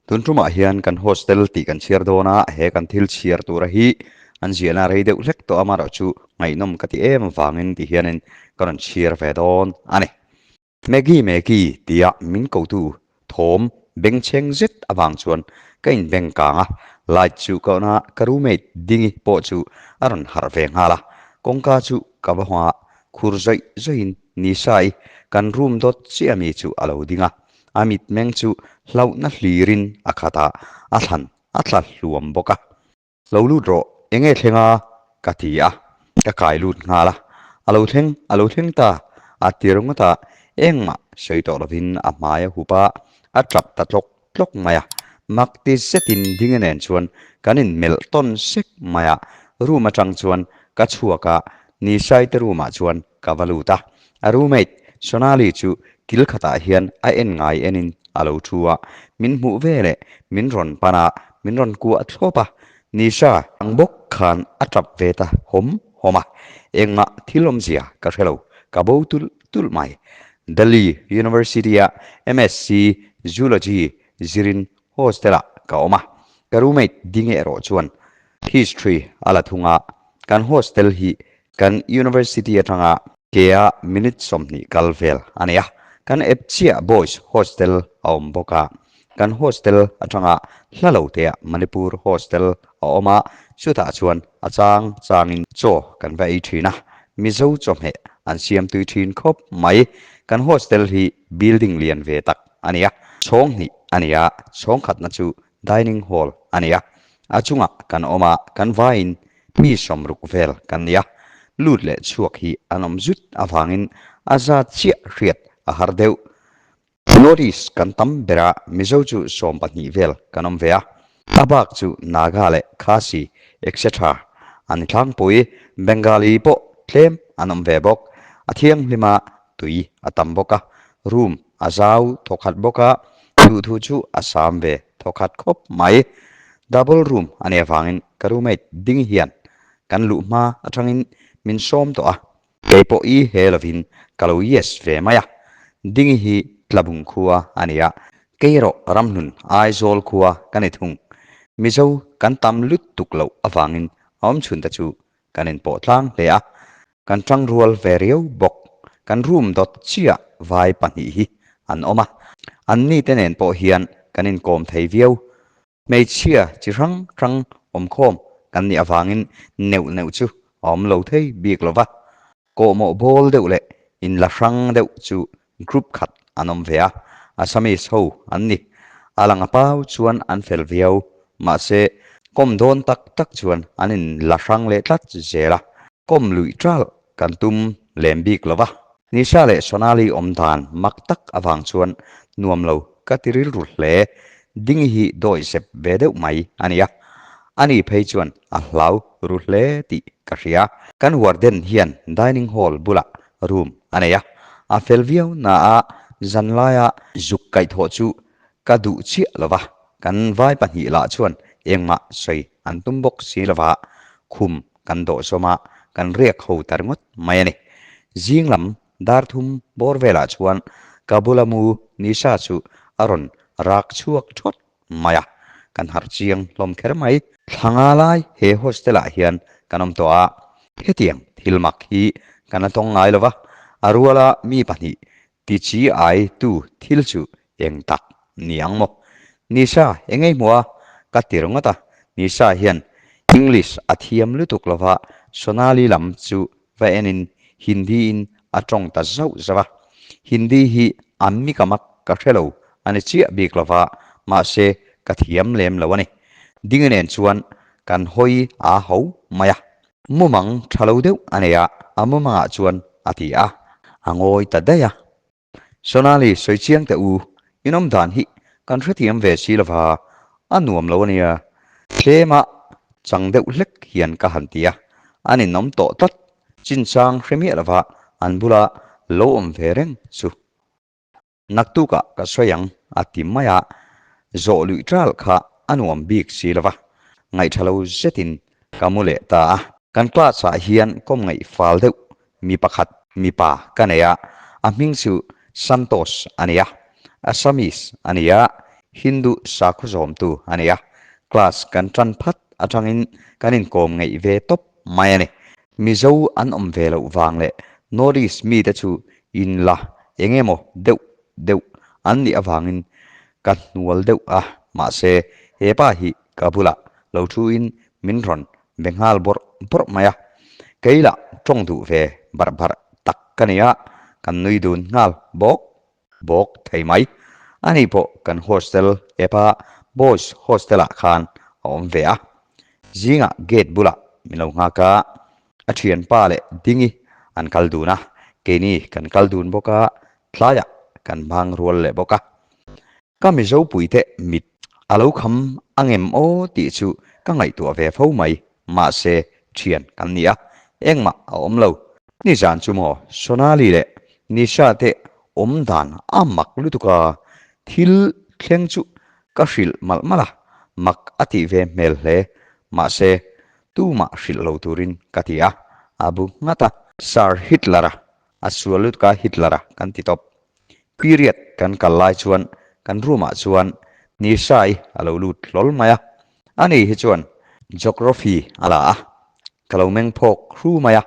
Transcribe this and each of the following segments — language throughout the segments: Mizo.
Tun tumah hian kan hostel tih kan chhiar dawn a, he kan thil chhiar tura hi an ziahna rei deuh hlek tawh a, amaherawhchu ngaihnawm ka ti em avangin ti hianin ka rawn chhiar ve dawn a ni. Maggie Maggie tia min kotu thawm bengchheng zet avang chuan ka inbeng kang a, light chu ka on a, ka roommate Dingi pawh chu a rawn harh ve nghal a, kawngka chu ka va hawng a, khur zawih zawihin Nisa-i kan room dawt chiah ami chu a lo ding a, a mitmeng chu hlauhna hlirin a khat a, a thlan a tla hluam bawk a. Lo lut rawh, eng nge thleng a? ka ti a, ka kai lut nghal a. A lo thleng, a lo thleng ta, a ti ringawt a, engmah sawi tawh lovin a hmai a hup a, a tap ta tlawk tlawk mai a. Mak ti zetin Dinga nen chuan kan inmelh tawn sek mai a, room atang chuan ka chhuak a, Nisaite room ah chuan ka va lut a. A roommate Sonali chu kil khatah hian a en ngai enin a lo thu a, min hmuh ve leh min rawn pan a, min rawn kuah thlawp a, Nisha ang bawk khan a tap ve ta hawm hawm a, engmah thil awmzia ka hre lo, ka bo tulh tulh mai. Delhi University-a MSc Zoology zirin hostel-ah ka awm a, ka roommate ding erawh chuan History a la thung a, kan hostel hi kan University atanga kea minute 20 kal vel a ni a, kan ep chiah boys hostel a awm bawk a, kan hostel atanga hla lo teah Manipur hostel a awm a, chutah chuan a chang changin chaw kan va ei thin a, Mizo chawhmeh an siam tui thin khawp mai, kan hostel hi building lian ve tak a ni a, chhawng hnih a ni a, chhawng khatna chu dining hall a ni a, a chungah kan awm a, kan vaiin mi 60 vel kan ni a, lut leh chhuak hi an awm zut avangin a zat chiah hriat a har deuh. Notice kan tam ber a, Mizo chu 12 vel kan awm ve a, a bak chu Naga leh Khasi etc an ni tlangpui, Bengali pawh tlem an awm ve bawk, a thianghlim a tui a tam bawk a, room a zau thawkhat bawk a, duhthu chu a sam ve thawkhat khawp mai. Double room a nih avangin ka roommate ding hian kan luh hma atangin min sawm tawh a, kei pawh i he lovin ka lo yes ve mai a, Dingi hi Tlabung khua a ni a, kei erawh Ramhlun Aizawl khua ka ni thung. Mizo kan tam lutuk loh avangin a awmchhun te chu kan inpawh tlang hle a, Kan tangrual ve riau bawk. Kan room dawt chiah vai pahnih hi an awm a, an ni te nen pawh hian kan inkawm thei viau. Hmeichhia chi hrang hrang awmkhawm kan nih avangin neuh neuh chu a awm lo thei bik lo va. Kawhmawh bawl deuh leh inla hrang deuh chu group khat an awm ve a, Assamese ho an ni. A lang a pau chuan an fel viau, mahse kawm dawn tak tak chuan an inla hrang leh tlat zel a. Kawm luih ṭalh kan tum lem bik lo va. Nisha leh Sonali awm dan mak tak avang chuan nuam lo ka ti rilru hle. Dingi hi dawi zep ve deuh mai a ni a. Ani phei chuan a hlau ru hle tih ka hria. Kan warden hian dining hall bulah room a nei a. A fel viau na a zan laia zuk kaihthawh chu ka duh chiah lo va. Kan vai pahnih lah chuan engmah sawi an tum bawk si lo va. Khum kan dawh zawm a, kan riak ho ta ringawt mai a ni. Zing lam dar thum bawr velah chuan ka bula mu Nisha chu a rawn rak chhuak thawt mai a, kan harh chiang hlawm kher mai. Thla nga lai he hostel ah hian kan awm tawh a, hetiang thil mak hi kan la tawng ngai lo va, a ruala mi pahnih ti chi ai tu thil chu eng tak ni ang maw? Nisha eng ei hmuh a? Ka ti ringawt a, Nisha hian English a thiam lutuk lo va, Sonali lam chu va enin Hindi in a tawng ta zauh zauh a. Hindi hi a mikamak ka hre lo a ni chiah bik lo va, mahse ka thiam lem lo a ni. Dinga nen chuan kan hawi a ho mai a. Mumang tha lo deuh a nei a, a mumangah chuan a ti a, a ngawi ta daih a. Sonali, sawi chiang teh u, in awm dan hi kan hrethiam ve si lova, a nuam lo a nia. Tlema chang deuh hlek hian ka han ti a, an inawm tawh tlat, chinchang hre miah lova an bula lo awm ve reng chu. Naktukah ka sawi ang a ti mai a, zawh luih ṭal kha a nuam bik si lo va, ngaihṭha lo zetin ka mu leh ta a. Kan class ah hian kawm ngaih fal deuh mi pakhat mipa ka nei a, a hming chu Santosh a ni a, Assamese a ni a. Hindu sakhaw zawmtu a ni a, class kan tan phat atangin kan inkawm ngeih ve tawp mai a ni. Mizo an awm ve loh vang leh North East mite chu inla eng emaw deuh deuh an nih avangin ka hnual deuh a, mahse hepa hi ka bulah lo thuin min rawn be nghal bawrh bawrh mai a, kei lah tawng duh ve barh barh tak ka ni a, kan nui dun nghal bawk bawk thei mai. Ani pawh kan hostel app-a boys hostel-ah khan a awm ve a, zingah gate bulah min lo nghak a, a thianpa leh Dingi an kal dun a, keini kan kal dun bawk a, tlaiah kan hmang rual leh bawk a. Ka Mizo puite mit a lo kham a ngem aw tih chu ka ngaihtuah ve fo mai, mahse thian kan ni a, engmah a awm lo. Nizan chu maw Sonali leh Nisha te awm dan a mak lutuk a, thil thleng chu ka hrilh malh malh a, mak a tih ve hmel hle, mahse tumah hrilh lo turin ka ti a, a bu nghat a. Sir Hitler-a a sual lutuk a Hitler-a kan ti tawp. Period kan kal lai chuan kan room ah chuan Nisha-i a lo lut hlawl mai a, ani hi chuan Geography a la a, ka lo meng phawk hru mai a,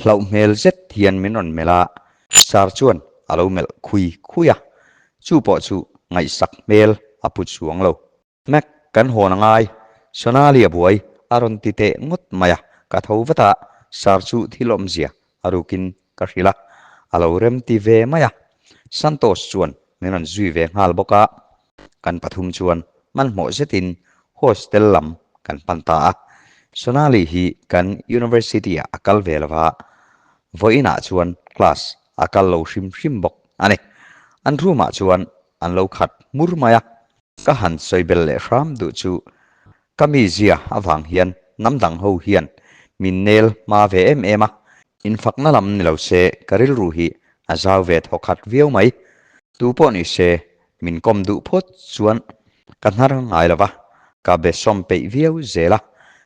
hlauh hmel zet hian min rawn melh a, Sir chuan a lo melh khui khui a, chu pawh chu ngaihsak hmel a pu chuang lo. Mac, kan hawn a ngai, Sonali a buai a rawn ti teh ngawt mai a, ka tho vat a, Sir chu thil awmzia a rukin ka hrilh a, a lo rem ti ve mai a. Santosh chuan min rawn zui ve nghal bawk a, kan pathum chuan hmanhmawh zetin hostel lam kan pan ta a. Sonali hi kan university ah a kal ve lova, vawiinah chuan class a kal lo hrim hrim bawk a ni. An room ah chuan an lo khat hmur mai a. Ka han sawi bel leh hram duh chu ka mizia avang hian hnam dang ho hian min nel hma ve em em a, infakna lam ni lo se ka rilru hi a zau ve thaw khat viau mai. Tu pawh ni se min kawm duh phawt chuan ka hnar ngai lo va, ka be sawm peih viau zel a,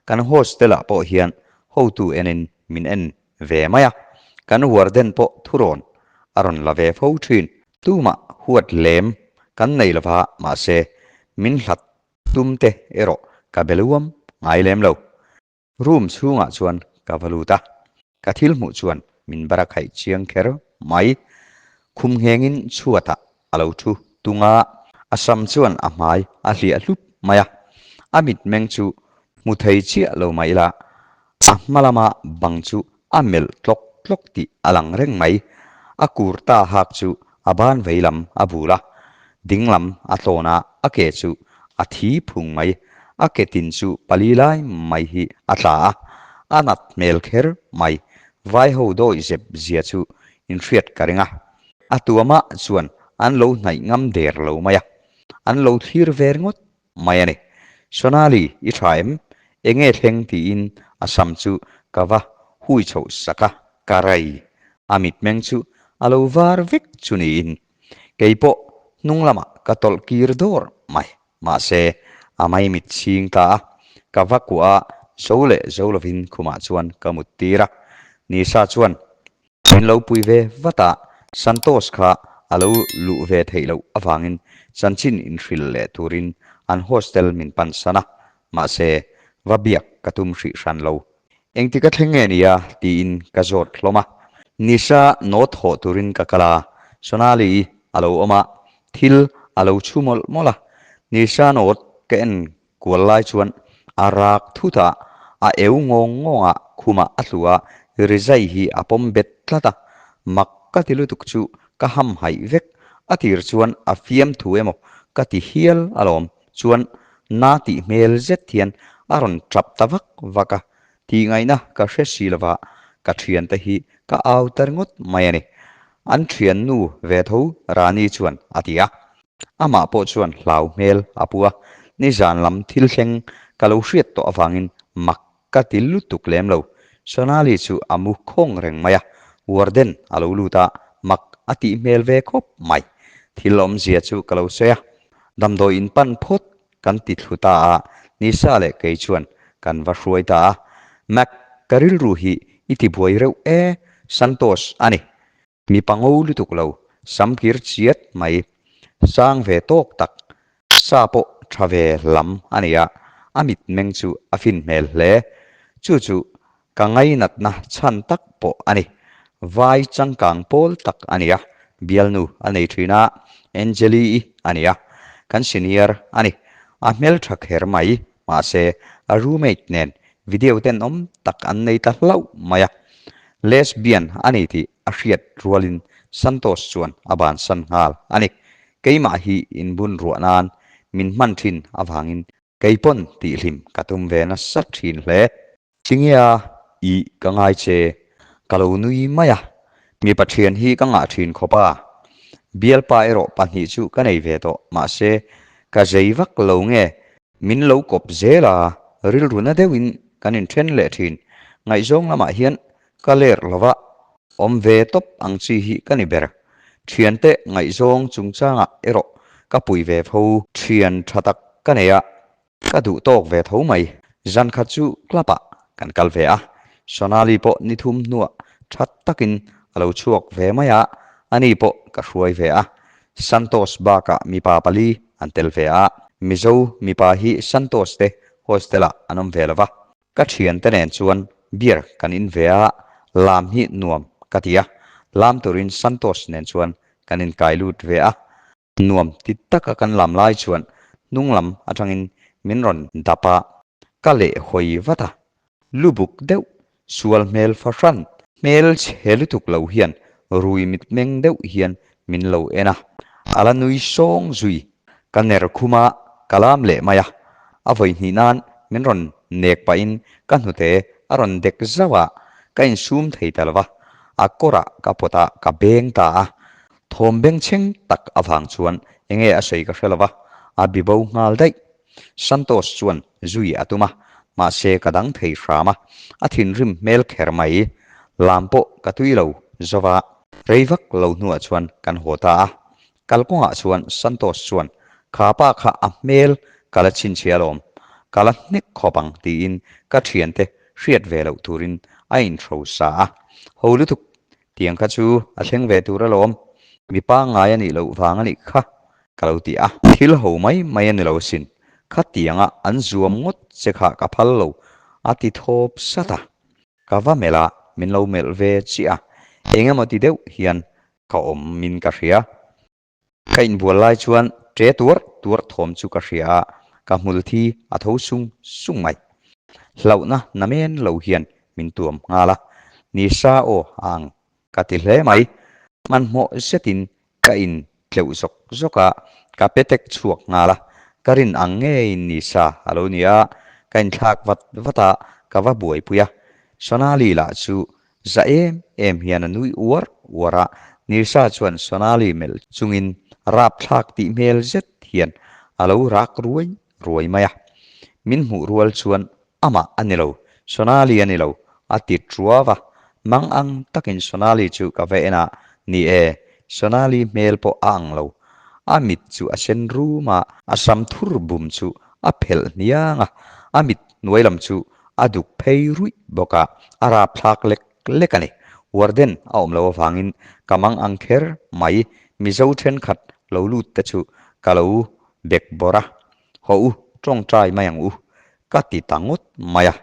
kan hostel ah pawh hian hotu enin min en ve mai a, kan warden pawh thurawn a rawn la ve fo thin. Tumah huat lem kan nei lova mahse min hlat tum te erawh ka be luam ngai lem lo. Room chhungah chuan ka va lut a, ka thil hmuh chuan min bara khaih chiang kher mai. Khum nghengin chhuatah a lo thu tung a, a sam chuan a hmai a hliah hlup mai a, a mitmeng chu hmu thei chiah lo mai ila A hma lama bang chu a melh tlawk tlawk tih a lang reng mai. A kurta hak chu a ban vei lam a bul a, ding lam a tlawn a, a ke chu a thi phung mai. A ke tin chu pali lai mai hi a tla a, a nat hmel kher mai. Vai ho dawi zep zia chu inhriat ka ring a. A tuamah chuan an lo hnaih ngam der lo mai a, an lo thlir ve ringawt mai a ni. Sonali, i tha em? Enge thleng tiin a sam chu ka va hui chhoh sak a, ka rai. A mitmeng chu a lo var vek chu niin kei pawh hnung lamah ka tawlh kir dawr mai. Mahse, a maimit chhing ta a, ka va kuah a, zo leh zo lovin khumah chuan ka mut tir a. Nisa chuan Min lo pui ve vat a, Santosh kha a lo luh ve theih loh avangin chanchin inhrilh leh turin an hostel min pan san a, mahse va biak ka tum hrih hran lo. Engtik a thleng nge nia? tiin ka zawt hlawm a. Nisa nawt haw turin ka kal a, Sonali a lo awm a, thil a lo chhu mawlh mawlh a. Nisa nawt ka en Kual lai chuan a rak thut a, a eu ngawng ngawng a, khumah a tlu a, rizai hi a pawm bet tlat a, mak ka ti lutuk chu ka ham haih vek, a tir chuan a fiam thu emaw ka ti hial alawm chuan na tih hmel zet hian a rawn tap ta vak vak a, tih ngaihna ka hre si lova ka thiante hi ka au ta ringawt mai a ni. An thiannu ve tho Rani chuan a ti a. Amah pawh chuan hlau hmel a pu a, nizan lam thil thleng ka lo hriat tawh avangin mak ka ti lutuk lem lo. Sonali chu a mu khawng reng mai a, warden a lo lut a, mak a tih hmel ve khawp mai. Thil awmzia chu ka lo sawi a, damdawi in pan phawt kan ti thlu ta a, Nisa leh kei chuan kan va hruai ta a. Mac, ka rilru hi i ti buai reuh e, Santosh a ni. Mipa ngo lutuk lo, sam kir chiat mai, sang ve tawk tak. Sa pawh tha ve lam a ni a, a mitmeng chu a fin hmel hle. Chu chu ka ngainatna chhan tak pawh a ni. Vai changkang pawl tak a ni a, bialnu a nei thin a, Angeli-i a ni a, kan senior a ni. A hmeltha kher mai, mahse a roommate nen video tenawm tak an nei ta hlauh mai a. Lesbian a ni tih a hriat rualin Santos chuan a bansan nghal a ni. Keimah hi inbun ruah nan min hman thin avangin kei pawn tihhlim ka tum ve nasa thin hle. Tinge a ih ka ngai che, ka lo nui mai a, mipa thian hi ka ngah thin khawp a, bialpa erawh pahnih chu ka nei ve tawh mahse ka zei vak lo nge min lo kawp zel a, rilru na deuhin kan inthen leh thin, ngaihzawng lamah hian ka ler lova Awm ve tawp ang chi hi ka ni ber. Thiante ngaihzawng chungchangah erawh ka pui ve fo. Thian tha tak ka nei a, ka duh tawk ve tho mai. Zan khat chu club ah kan kal ve a, Sonali pawh ni thum hnuah tha takin a lo chhuak ve mai a, ani pawh ka hruai ve a. Santos bakah mipa pali an tel ve a, Mizo mipa hi Santos te hostel ah an awm ve lo va. Ka thiante nen chuan beer kan in ve a, lam hi nuam ka ti a, lam turin Santosh nen chuan kan inkai lut ve a, nuam ti taka kan lam lai chuan hnung lam atangin min rawn dap a, ka leh hawi vat a, lu buk deuh sual hmel fahran hmel chhe lutuk lo hian rui mitmeng deuh hian min lo en a, a la nui sawng zui. Ka ner khum a, ka lam leh mai a. A vawi hnih nan min rawn nek pahin ka hnute a rawn dek zauh a, ka insum thei ta lo va, a kawrah ka pawt a, ka beng ta a. Thawm bengchheng tak avang chuan enge a sawi ka hre lo va, a bibo nghal daih. Santos chuan zui a tum a, mahse ka dang thei hram a, a thinrim hmel kher mai. Lam pawh ka tui lo zo va. Rei vak lo hnuah chuan kan haw ta a, Kalkawngah chuan Santos chuan, Kha pa kha a hmel ka la chhinchhiah alawm, ka la hnek khawp ang tiin ka thiante hriat ve loh turin a inhrosa a. Ho lutuk, tiang kha chu a thleng ve tur alawm, mi pangngai a nih loh vang a nih kha ka lo ti a. Thil ho mai mai a ni lo asin, khatianga an zuam ngawt che kha ka phal lo a ti thawp sat a. Ka va melh a, min lo melh ve chiah a, eng emaw ti deuh hian Ka awm min ka hria. Ka inbual lai chuan ṭe tuar tuar thawm chu ka hria a, ka hmul thi a tho sung sung mai. Hlauhna na men lo hian min tuam nghal a, Nisa aw a ang ka ti hle mai. Hmanhmawh zetin ka in tleuh zawk zawk a, ka petek chhuak nghal a, ka rin ang ngeiin Nisa a lo ni a, ka inthlak vat vat a, ka va buaipui a. Sonali lah chu Za em em hian a nui uar uar a, Nirsa chuan Sonali melh chungin rapthlak tih hmel zet hian a lo rak ruai ruai mai a. Min hmuh rual chuan amah a ni lo, Sonali a ni lo, a ti truau a. Mang ang takin Sonali chu ka va en a, ni e, Sonali hmel pawh a ang lo. A mit chu a sen rum a, a sam thur bum chu a phelh hniang a, a mit hnuai lam chu A duk phei ruih bawk a, a rapthlak lek lek a ni. Warden a awm loh avangin ka mang ang kher mai, Mizo thenkhat lo lut te chu ka lo bek bawrh a, Haw u, tawngtai mai ang u, ka ti ta ngawt mai a.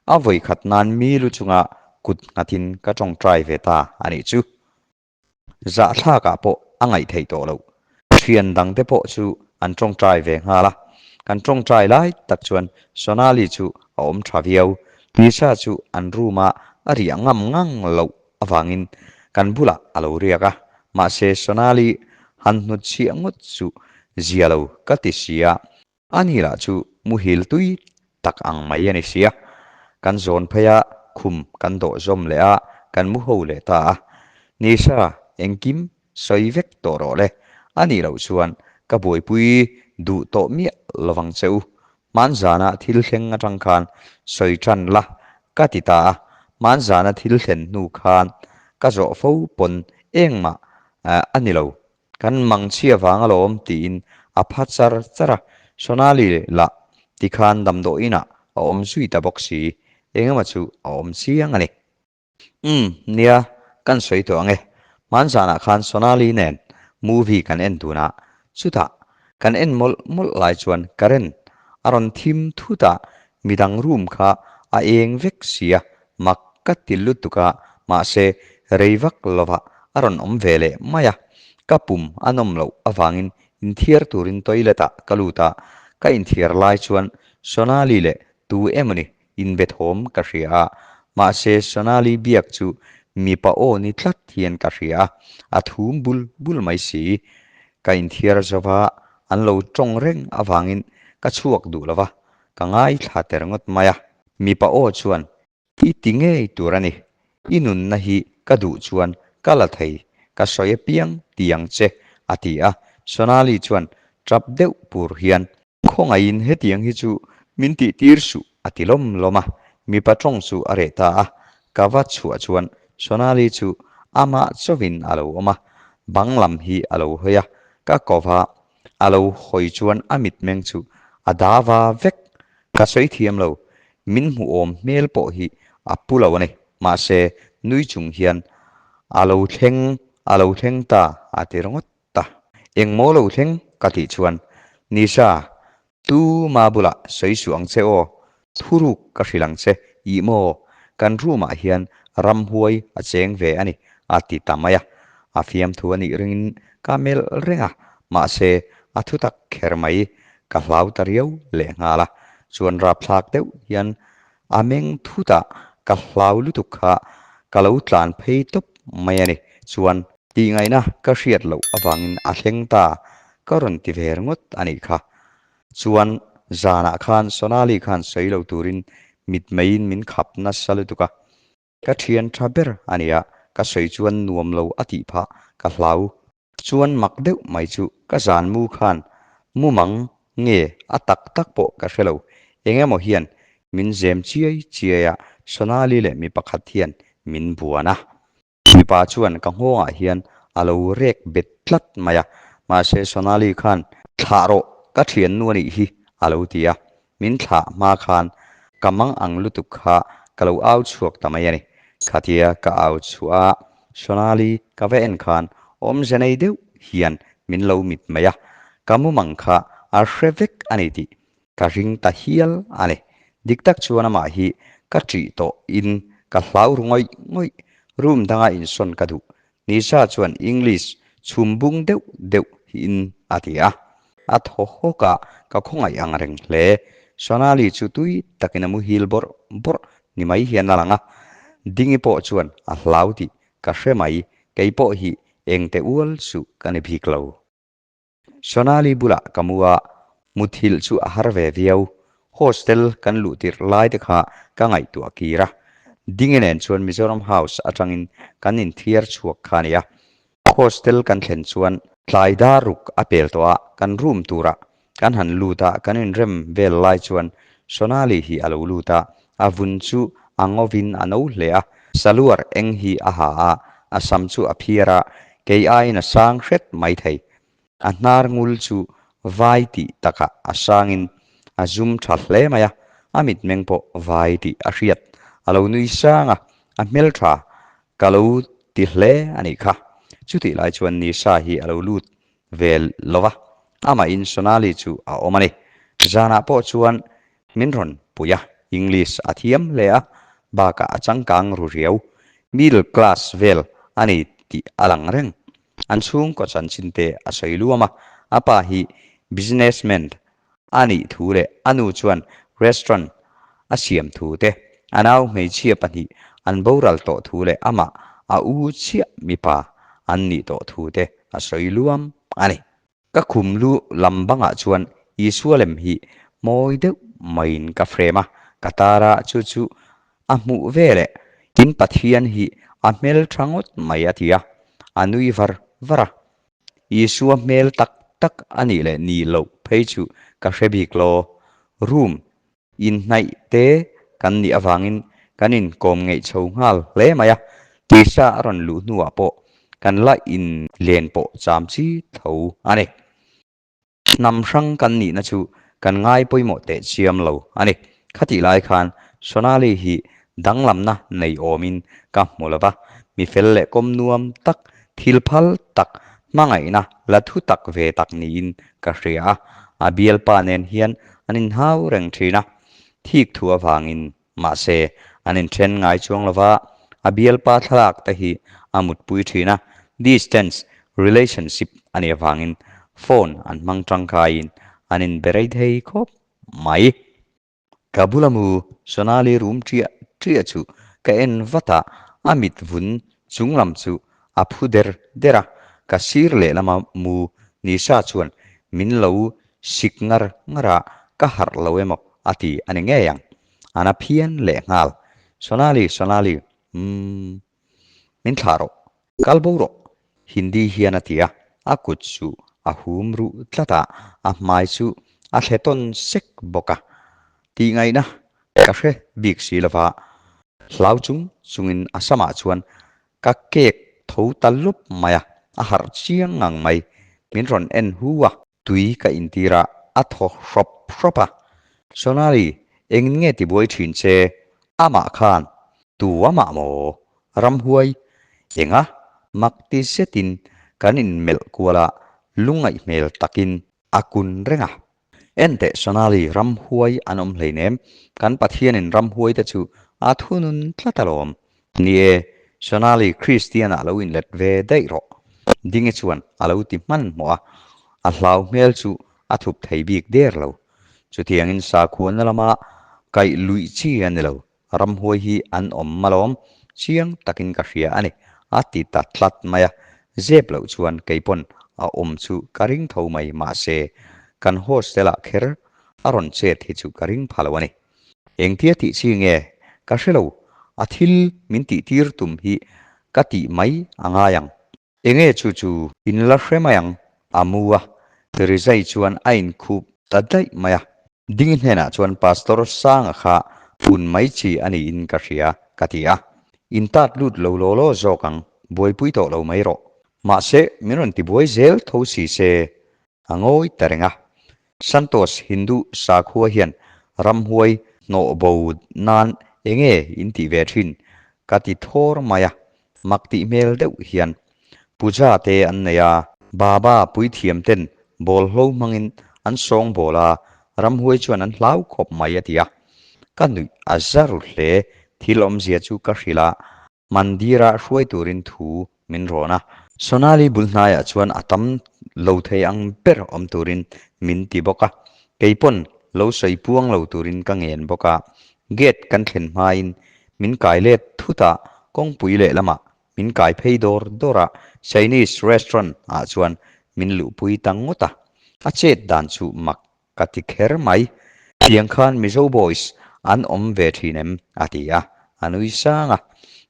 A vawikhat nan mi lu chunga kut nghatin ka tawngtai ve ta a nih chu. Zahthlakah pawh a ngaih theih tawh loh. Thian dangte pawh chu an tawngtai ve nghal a. Kan tawngtai lai tak chuan Sonali chu a awm tha viau. Lisa chu an room-a a riah ngam ngang loh avangin kan bulah a lo riak a. Mahse Sonali han hnutchhiah ngawt chu zia lo ka ti sia. A ni lah chu muhil tui tak ang mai a ni sia. Kan zawn phei a, khum kan dawh zawm leh a, kan mu ho leh ta a. Nisa, engkim sawi vek tawh rawh le. A nih loh chuan ka buaipui duh tawh miah lovang che u. Hmanzana thil thleng atang khan sawi tan la ka ti ta a. Hmanzana thil thlen hnu khan ka zawh fo pawn engmah a ni lo. Kan mangchhia vang alawm tiin a pha char char a, Sonali lah tikhan damdawiin ah a awm zui ta bawk si, engemaw chu a awm chiang a ni. Umm, nia, kan sawi tawh ang e. Hmanzanah khan Sonali nen movie kan en dun a, chutah. Kan en mawlh mawlh lai chuan current a rawn thim thut a, midang room kha a eng vek sia, mak ka ti lutuk a, mahse rei vak lovah a rawn awm ve leh mai a. Ka pum a nawm loh avangin inthiar turin toilet ah ka lut a, ka inthiar lai chuan Sonali leh tu emawni inbe thawm ka hria a, mahse Sonali biak chu mipa aw ni tlat hian ka hria a, a thum bul bul mai si. Ka inthiar zova an lo tawng reng avangin ka chhuak duh lova, ka ngaithla ter ngawt mai a. Mipa aw chuan I ti ngei tur a ni. I nunna hi ka duh chuan ka la thei, ka sawi apiang ti ang che, a ti a. Sonali chuan tap deuh pur hian, Khawngaihin hetiang hi chu min tih tir suh, a ti lawm lawm a. Mipa tawng chu a reh ta a. Ka va chhuah chuan Sonali chu amah chauhin a lo awm a, bang lam hi a lo hawi a. Ka kova a lo hawi chuan a mitmeng chu a dava vek. Ka sawi thiam lo, min hmuhawm hmel pawh hi a pu lo a ni. Mahse, nui chung hian a lo thleng, a lo thleng ta a ti ringawt ta. Engmaw lo thleng? ka tih chuan, Nisha, tuma bulah sawi suh ang che aw, thuruk ka hrilh ang che, ih maw, kan room ah hian ramhuai a cheng ve a ni, a ti ta mai a. A fiamthu a nih ringin ka melh reng a, mahse, a thutak kher mai. Ka hlau ta riau leh nghal a, chuan rapthlak deuh hian a meng thut a, ka hlau lutuk kha ka lo tlan phei tawp mai a ni. Chuan tihngaihna ka hriat loh avangin a thleng ta ka rawn ti ve ringawt a nih kha. Chuan zanah khan Sonali khan sawi lo turin mitmeiin min khap nasa lutuk a, Ka thian tha ber a nia, ka sawi chuan nuam lo a tih phah ka hlau. Chuan mak deuh mai chu ka zan mu khan mumang nge a tak tak pawh ka hre lo. Eng emaw hian min zem chiai chiai a, Sonali leh mi pakhat hian min buan a. Mipa chuan ka nghawngah hian a lo rek bet tlat mai a, mahse Sonali khan thlah rawh ka thiannu a nih hi a lo ti a. Min thlah hma khan ka mang ang lutuk kha ka lo au chhuak ta mai a ni. Khatia ka au chhuah a, Sonali ka va en khan awmze nei deuh hian min lo mit mai a, ka mumang kha a hre vek a ni tih ka ring ta hial a ni. Dik tak chuan amah hi ka ṭih tawh in ka hlau ru ngawih ngawih, room danga insawn ka duh Nisha chuan English chhum bung deuh deuh in a ti a. A thaw hawk a, ka khawngaih ang reng hle. Sonali chu tui takin a muhil bawrh bawrh ni mai hian a lang a. Dingi pawh chuan a hlau tih ka hre mai, kei pawh hi engte ual chu ka ni bik lo. Sonali bulah ka mu a, muthilh chu a har ve viau. Hostel kan luh tirh lai te kha ka ngaihtuah kir a. Dinge nen chuan Mizoram House atangin kan inthiar chhuak kha a nia. Hostel kan thlen chuan tlai dar ruk a pel tawh a, kan room turah kan han lut a, kan inrem vel lai chuan Sonali hi a lo lut a, a vun chu a ngovin a no hle a, saluar eng hi a ha a, a sam chu a phiar a, kei aiin a sang hret mai thei. A hnar ngul chu vai tih takah a sangin a zum tha hle mai a, a mitmeng pawh vai tih a hriat. A lo nui sang a, a hmeltha ka lo ti hle a nih kha. Chutih lai chuan Nisha hi a lo lut ve lo va, amahin Sonali chu a awm a ni. Zanah pawh chuan min rawn pui a, English a thiam hle a, bakah a changkang ru riau. Middle class vel a ni tih a lang reng. An chhungkaw chanchin te a sawi luam a, a pa hi businessman a nih thu leh a nu chuan restaurant a siam thu te, a nau hmeichhia pahnih an boral tawh thu leh amah a u chiah mipa an nih tawh thu te a sawi luam a ni. Ka khum lu lam bangah chuan Isua lem hi mawi deuh maiin ka frame a, ka tar a, chu chu a hmuh ve leh in Pathian hi a hmel tha ngawt mai a ti a, a nui var var a. Isua hmel tak tak a nih leh nih loh phei chu ka hre bik lo. Room inhnaih te kan nih avangin kan inkawm ngeih chho nghal hle mai a, tisa a rawn luh hnuah pawh kan la inlen pawh cham chi tho a ni. Hnam hrang kan nihna chu kan ngai pawimawh teh chiam lo a ni. Khatih lai khan Sonali hi danglamna nei awmin ka hmu lo va, mi fel leh kawm nuam tak, thil phal tak, Hmangaihna la thu tak ve tak niin ka hria a, a bialpa nen hian an inhau reng thin a, thik thu avangin mahse an inthen ngai chuang lova, a bialpa thlalak te hi a mutpui thin a, distance relationship a nih avangin phone an hmang tangkaiin an inbe rei thei khawp mai. Ka bula mu Sonali rum ṭiah ṭiah chu ka en vat a, a mit vun chung lam chu a phu der der a, ka sir lehlama mu Nisha chuan min lo sik ngar ngar a, ka harh lo emaw a ti a ni ngei ang. A na phian lehnghal. Sonali, Sonali, umm. Min thlah rawh. Kal bo rawh, Hindi hian a ti a, a kut chu a hum ruh tlat a, a hmai chu a thle tawn sek bawk a. Tih ngaihna ka hre bik si lova, hlau chung chungin a samah chuan ka kek tho ta lawp mai a, a harh chiang ngang mai, min rawn en hu a. Tui ka intir a, a thaw hrawp hrawp a. Sonali, engin nge tibuai thin che? Amah khan, tu amah maw? Ramhuai, enga? Mak ti zetin kan inmelh kual a, lungngaih hmel takin a kun reng a. Enteh Sonali, ramhuai an awm hleinem, kan Pathianin ramhuai te chu a thunun tlat alawm. Ni e, Sonali Kristian ah lo inlet ve daih rawh. Dingi chuan a lo ti hmanhmawh a, a hlau hmel chu a thup thei bik der lo. Chutiangin sakhuana lama kaih luih chi a ni lo, ramhuai hi an awm alawm, chiang takin ka hria a ni, a ti ta tlat mai a. Zep loh chuan keipawn a awm chu ka ring tho mai, mahse kan hostel ah kher a rawn chet hi chu ka ring pha lo a ni. Engtia tih chi nge ka hre lo, a thil min tih tir tum hi ka tih mai a ngai ang. Enge chu chu in la hre mai ang, a mu a, Rizai chuan a inkhup ta daih mai a. Dingi hnenah chuan Pastor Sanga kha pun mai chi a niin ka hria ka ti a. In tat lut lo law law zawk ang, buaipui tawh lo mai rawh. Mahse min rawn tibuai zel tho si se A ngawi ta reng a. Santos Hindu sakhua hian ramhuai hnawh bo nan enge in tih ve thin ka ti thawr mai a, mak tih hmel deuh hian puja te an nei a, Baba puithiam ten bawlhlo hmangin an sawng bawl a, ramhuai chuan an hlau khawp mai a ti a. Ka nuih a za ru hle, thil awmzia chu ka hrilh a, Mandira hruai turin thu min rawn a. Sonali bul hnaiah chuan a tam lo thei ang ber awm turin min ti bawk a, kei pawn lo sawi puang lo turin ka ngen bawk a. Gate kan thlen hmain min kai let thut a, kawngpui lehlamah min kai phei dawr dawr a, Chinese restaurant ah chuan min luhpui ta ngawt a. A chet dan chu mak Ka ti kher mai. Tiang khan Mizo boys an awm ve thin em? a ti a, a nui sang a.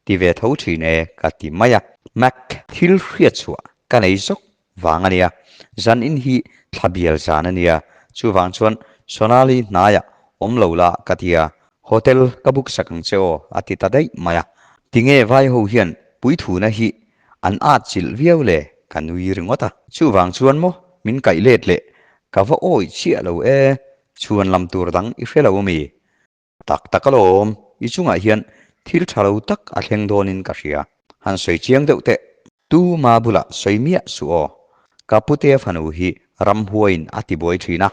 Ti ve tho thin e ka ti mai a. Mac, thil hriat chhuah ka nei zawk vang a nia, zan in hi thla bial zan a nia, chuvang chuan Sonali hnaiah awm lo la ka ti a, hotel ka book sak ang che aw a ti ta daih mai a. Tinge vai ho hian puithuna hi An at chilh viau le, ka nui ringawt a. Chuvang chuan maw min kaih let leh, ka va awih chiah lo e, chhuan lam tur dang i hre lo ami? Tak tak alawm, i chungah hian thil tha lo tak a thleng dawnin ka hria. Han sawi chiang deuh teh. Tuma bulah sawi miah suh aw. Ka putea fanu hi ramhuaiin a ti buai thin a,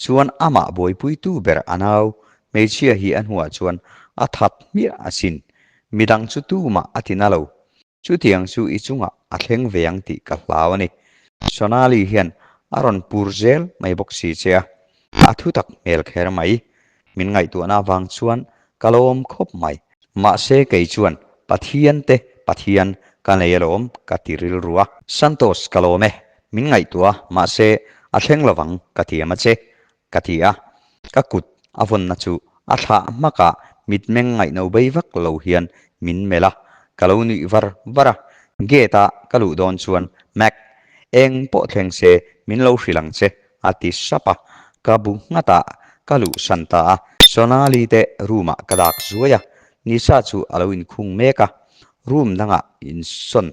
chuan amah buaipuitu ber a nau hmeichhia hi a hnuah chuan a that hmiah asin. Midang chu tumah a ti na lo. Chutiang chu i chungah a thleng ve ang tih ka hlau a ni. Sonali hian a rawn pur zel mai bawk si che a, a thutak hmel kher mai. Min ngaihtuahna avang chuan ka lawm khawp mai. Mahse kei chuan Pathian te Pathian ka nei alawm ka ti rilru a. Santos ka lawm e, min ngaihtuah a, mahse a thleng lovang ka tiam a che Ka ti a, ka kut a vawnna chu a thlah hmak a, mitmeng ngaihno bei vak lo hian min melh a, ka lo nuih var var a. Gate a ka luh dawn chuan, Mac, eng pawh thleng se min lo hrilh ang che, a ti sap a, ka bu nghat a, ka luh san ta a. Sonali te room ah ka dak zuai a, Nisa chu a lo inkhung mek a, room dangah insawn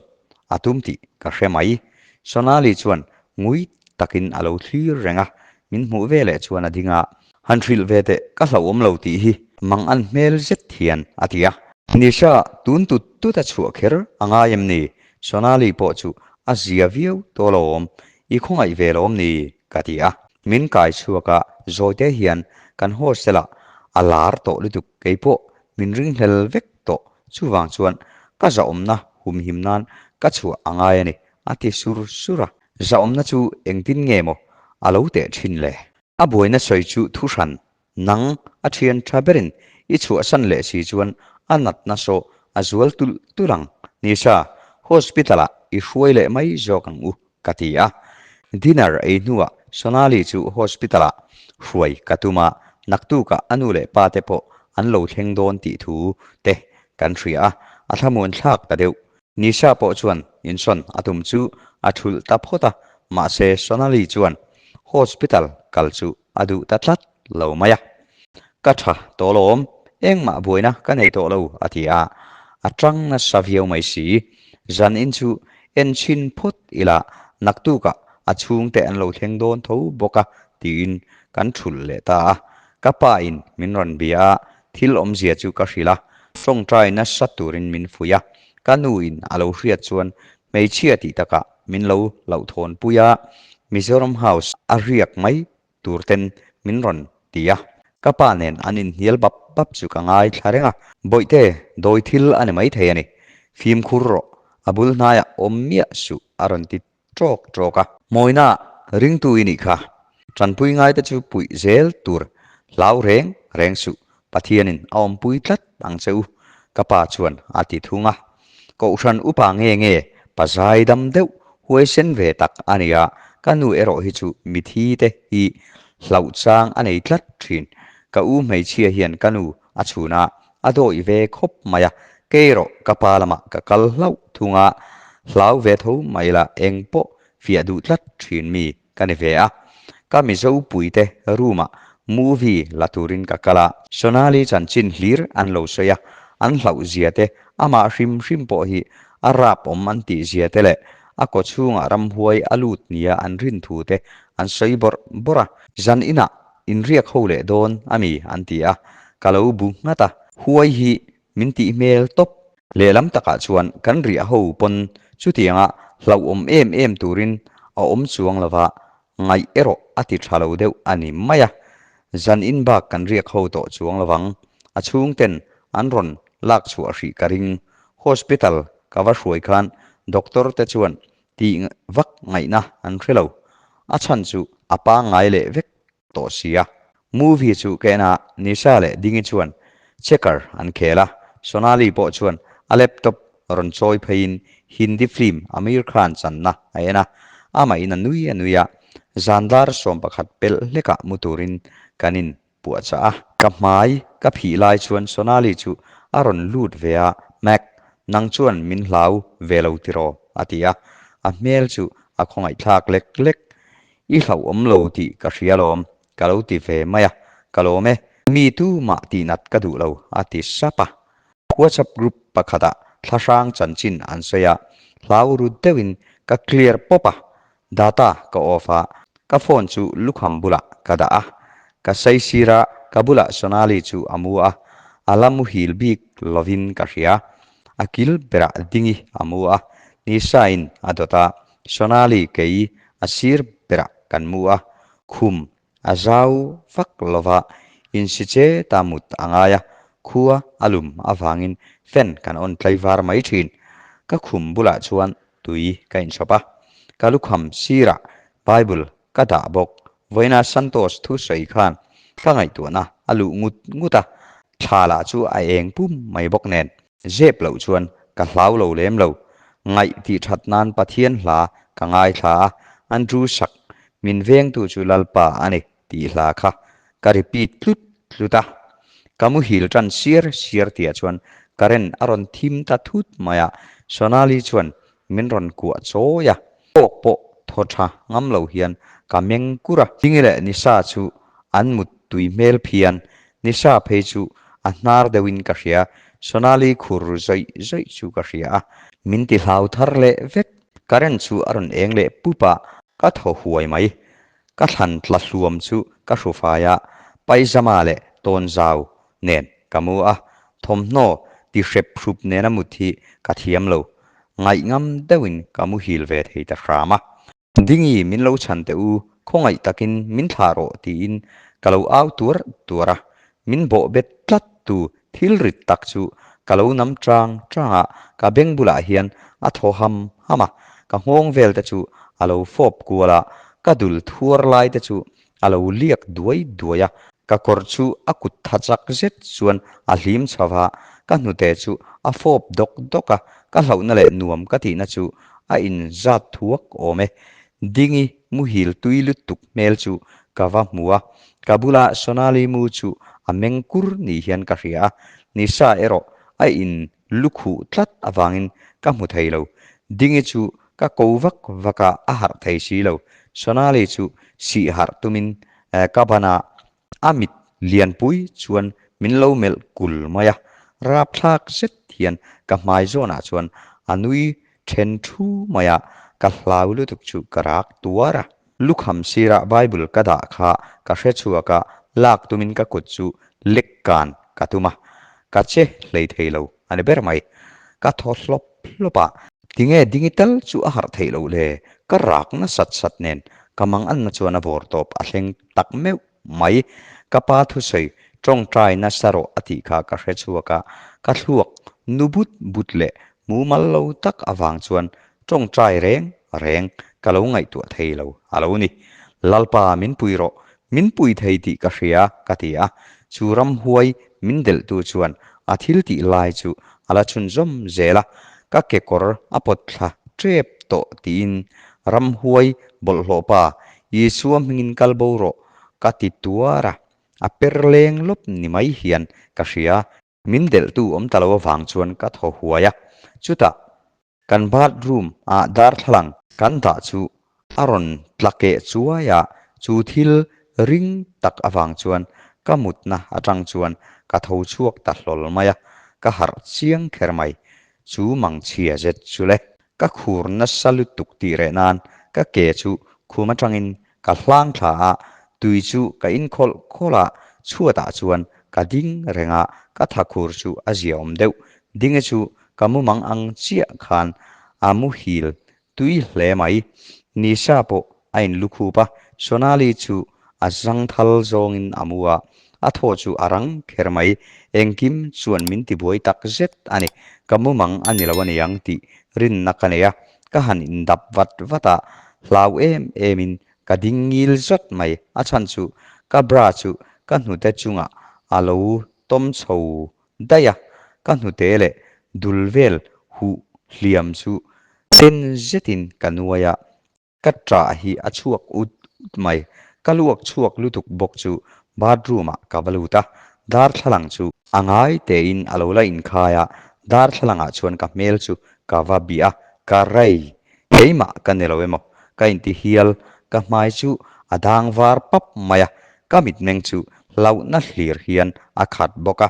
a tum tih ka hre mai. Sonali chuan ngui takin a lo thlir reng a, min hmuh ve leh chuan a ding a, Han hrilh ve teh, ka hlauhawm lo tih hi mang an hmel zet hian a ti a. Nisha, tun tut tut a chhuah kher a ngai em ni? Sonali pawh chu A zia viau tawh alawm, i khawngaih ve lawm ni? ka ti a. Min kai chhuak a, zawite hian kan hostel ah a lar tawh lutuk keipawh min ringhlel vek tawh chuvang chuan ka zahawmna humhim nan ka chhuah a ngai a ni a ti sur sur a. Zahawmna chu engtin nge maw a lo teh thin le? A buaina sawi chu thu hran Nang a thian tha berin i chhuahsan leh si chuan a natna sawh a zual tulh tulh ang. Nisa, hospital ah i hruai leh mai zawk ang u, ka ti a. Dinner ei hnuah Sonali chu hospital ah hruai ka tum a, naktukah a nu leh pa te pawh an lo thleng dawn tih thu te kan hria a, a thlamuan thlak ta deuh. Nisha pawh chuan insawn a tum chu a thulh ta phawt a, mahse Sonali chuan hospital kal chu a duh ta tlat lo mai a. Ka tha tawh lawm, engmah buaina ka nei tawh lo a ti a, a tang nasa viau mai si. Zan in chu en chhin phawt ila naktukah a chhungte an lo thleng dawn tho bawk a tiin kan thulh leh ta a. Ka pa in min rawn bia a, thil awmzia chu ka hrilh a, tawngtai nasa turin min fuih a. Ka nu in a lo hriat chuan hmeichhia tih takah min lo hlauhthawnpui a, Mizoram House a riak mai tur ten min rawn ti a. Ka pa nen an inhnial bap bap chu ka ngaithla reng a. Bawihte, dawi thil a ni maithei a ni. Fimkhur rawh, a bul hnaiah awm miah suh a rawn ti ṭawk ṭawk a. Mawina ringtu i nih kha. Ṭanpui ngaite chu puih zel tur hlau reng reng suh, Pathianin a awmpui tlat ang che u, ka pa chuan a ti thung a. Kohhran upa nge nge pa zai dam deuh huaisen ve tak a ni a, ka nu erawh hi chu mithi te hi hlauh chang a nei tlat thin. Ka u hmeichhia hian ka nu a chhun a, a dawih ve khawp mai a, kei erawh ka pa lamah ka kal hlauh thung a, hlau ve tho mai la eng pawh fiah duh tlat thin mi ka ni ve a, ka Mizo puite room ah movie la turin ka kal a, Sonali chanchin hlir an lo sawi a, an hlauh zia te, amah hrim hrim pawh hi a rap awm an tih zia te leh a kaw chhungah ramhuai a lut nia an rin thu te an sawi bawrh bawrh a, zan inah inriak ho leh dawn a mi an ti a, ka lo bu nghat a, huai hi min tih hmel tawp. Lehlam takah chuan kan riah ho pawn chutianga hlauhawm em em turin a awm chuang lova, ngaih erawh a ti tha lo deuh a ni mai a. Zan in bak kan riak ho tawh chuang lovang, a chhungten an rawn lak chhuah hrih ka ring. Hospital ka va hruai khan doctor te chuan tih vak ngaihna an hre lo, a chhan chu a pangngai leh vek tawh si a. Movie chu ka en a, Nisha leh Dingi chuan checker an khel a, Sonali pawh chuan a laptop rawn chawi pheiin Hindi film Aamir Khan channa a en a, amahin a nui a nui a, zan dar 11 pelh hlekah mu turin kan in puahchah a. Ka hmai ka phih lai chuan Sonali chu a rawn lut ve a, Mac, nang chuan min hlau ve lo tiraw? a ti a, a hmel chu a khawngaihthlak lek lek. I hlauhawm lo tih ka hria lawm, ka lo ti ve mai a, ka lawm e. Mi tu mah tihnat ka duh lo, a ti sap a. WhatsApp group pakhatah thlahrang chanchin an sawi a, hlau ru deuhin ka clear pawp a, data ka off a, ka phone chu lukham bulah ka dah a, ka saisir a, ka bulah Sonali chu a mu a, a la muhil bik lovin ka hria, a kil berah dingi a mu a, Nisa-in a dawt a, Sonali kei a sir berah kan mu a, khum a zau vak lova insi che ta mut a ngai a, khua a lum avangin fan kan on tlaivar mai thin. Ka khum bulah chuan tui ka inchhawp a, ka lukham sirah Bible ka dah bawk. Vawiina Santosh thu sawi khan ka ngaihtuahna a luh ngut ngut a, thla lah chu a eng pum mai bawk nen. Zep loh chuan ka hlau lo lem lo. Ngaih tih that nan Pathian hla ka ngaithla a, Andrew sak min vengtu chu Lalpa a ni tih hla kha ka repeat tlut tlut a. Ka muhil tan siar siar tihah chuan current a rawn thim ta thut mai a, Sonali chuan min rawn kuah chawi a. Tawk pawh thaw tha ngam lo hian ka meng kur a. Dingi leh Nisa chu an mut tui hmel phian, Nisa phei chu a hnar deuhin ka hria, Sonali khur zawih zawih chu ka hria a. Min ti hlau thar leh vek, current chu a rawn eng leh pup a, ka thaw huai mai. Ka thlan tla hluam chu ka hru fai a, paizama leh tawnzau nen ka mu a, thawmhnaw ti hrep hrup nena mut hi ka thiam lo. Ngaihngam deuhin ka muhil ve thei ta hram a. Dingi min lo chhan teh u, khawngaih takin min thlah rawh tiin ka lo au tuar tuar a, min bawh bet tlat tu thil rit tak chu ka lo nam chang chang a, ka beng bulah hian a thaw ham ham a, ka nghawng vel te chu a lo fawp kual a, ka dul thuar lai te chu a lo liak duai duai a, ka kawr chu a kut tha chak zet chuan a hlim chho va, ka hnute chu a fawp dawk dawk a, ka hlauhna leh nuam ka tihna chu a inzat thuak awm e. Dingi muhil tui lutuk hmel chu ka va hmu a, ka bula Sonali mu chu a meng kur ni hian ka hria a, Nisa erawh a in lukhuh tlat avangin ka hmu thei lo. Dingi chu ka ko vak vak a, a harh thei si lo. Sonali chu sih harh tumin ka ban a, a mit lianpui chuan min lo melh kul mai a. Rapthlak zet hian ka hmai zawnah chuan a nui then thu mai a, ka hlau lutuk chu ka rak tuar a. Lukham sirah Bible ka dah kha ka hre chhuak a, lak tumin ka kut chu lek kan ka tum a, ka che hlei thei lo a ni ber mai. Ka thaw hlawp hlawp a, tinge dingi tal chu a harh theih loh le, ka rak nasat sat nen ka manganna chuan a vawr tawp a thleng tak meuh mai. Ka pa thusawi tawngtai nasa rawh a tih kha ka hre chhuak a, ka thluak nu but but leh mumal lo tak avang chuan Tawngtai reng reng ka lo ngaihtuah thei lo a lo ni. Lalpa min pui rawh, min pui thei tih ka hria ka ti a, chu ramhuai min delhtu chuan a thil tih lai chu a la chhunzawm zel a, ka kekawr a pawt thla tep tawh tiin ramhuai bawlhhlawh pa Isua hmingin kal bo rawh ka ti tuar a, a per leng lawp ni mai hian ka hria. Min delhtu awm ta lo avang chuan ka thaw huai a, chutah Kan bathroom ah darthlalang kan dah chu a rawn tla keh chuai a, chu thil ring tak avang chuan ka mutna atang chuan ka tho chhuak ta hlawl mai a, ka harh chiang kher mai. Chu mangchhia zet chu le. Ka khur nasa lutuk tih reh nan ka ke chu khum atangin Ka hlang thla a, tui chu ka in khawlh khawlh a, chhuatah chuan ka ding reng a, ka thakhur chu a ziaawm deuh. Dinge chu ka mumang ang chiah khan a muhil tui hle mai. Nisa pawh a in lukhup a, Sonali chu a zangthal zawngin a mu a, a thaw chu a rang kher mai. Engkim chuan min tibuai tak zet a ni. Ka mumang a ni lo a niang tih rinna ka nei a, Ka han indap vat vat a, hlau em emin ka ding ngil zawt mai. A chhan chu ka bra chu ka hnute chungah a lo tawm chho daih a, ka hnute leh dul vel huh hliam chu ten zetin ka nuai a, ka ṭah hi a chhuak ut ut mai. Ka luak chhuak lutuk bawk chu bathroom ah ka va lut a, darthlalang chu a ngai tein a lo la inkhai a, darthlalang ah chuan ka hmel chu Ka va bih a, ka rei. Keimah ka ni lo emaw? Ka inti hial, ka hmai chu a dang var pap mai a, ka mitmeng chu hlauhna hlir hian a khat bawk a.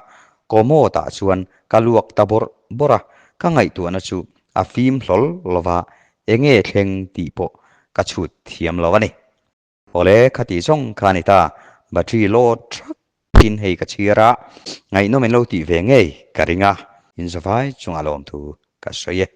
Commode ah chuan ka luak ta bawrh bawrh a, ka ngaihtuahna chu a fim hlawl lova, enge thleng tih pawh ka chhut thiam lo a ni. Awle, khati zawng kha a ni ta, battery load thak in hei ka chhiar a, ngaihnawm in lo tih ve ngei ka ring a, in zavai chungah lawmthu ka sawi e.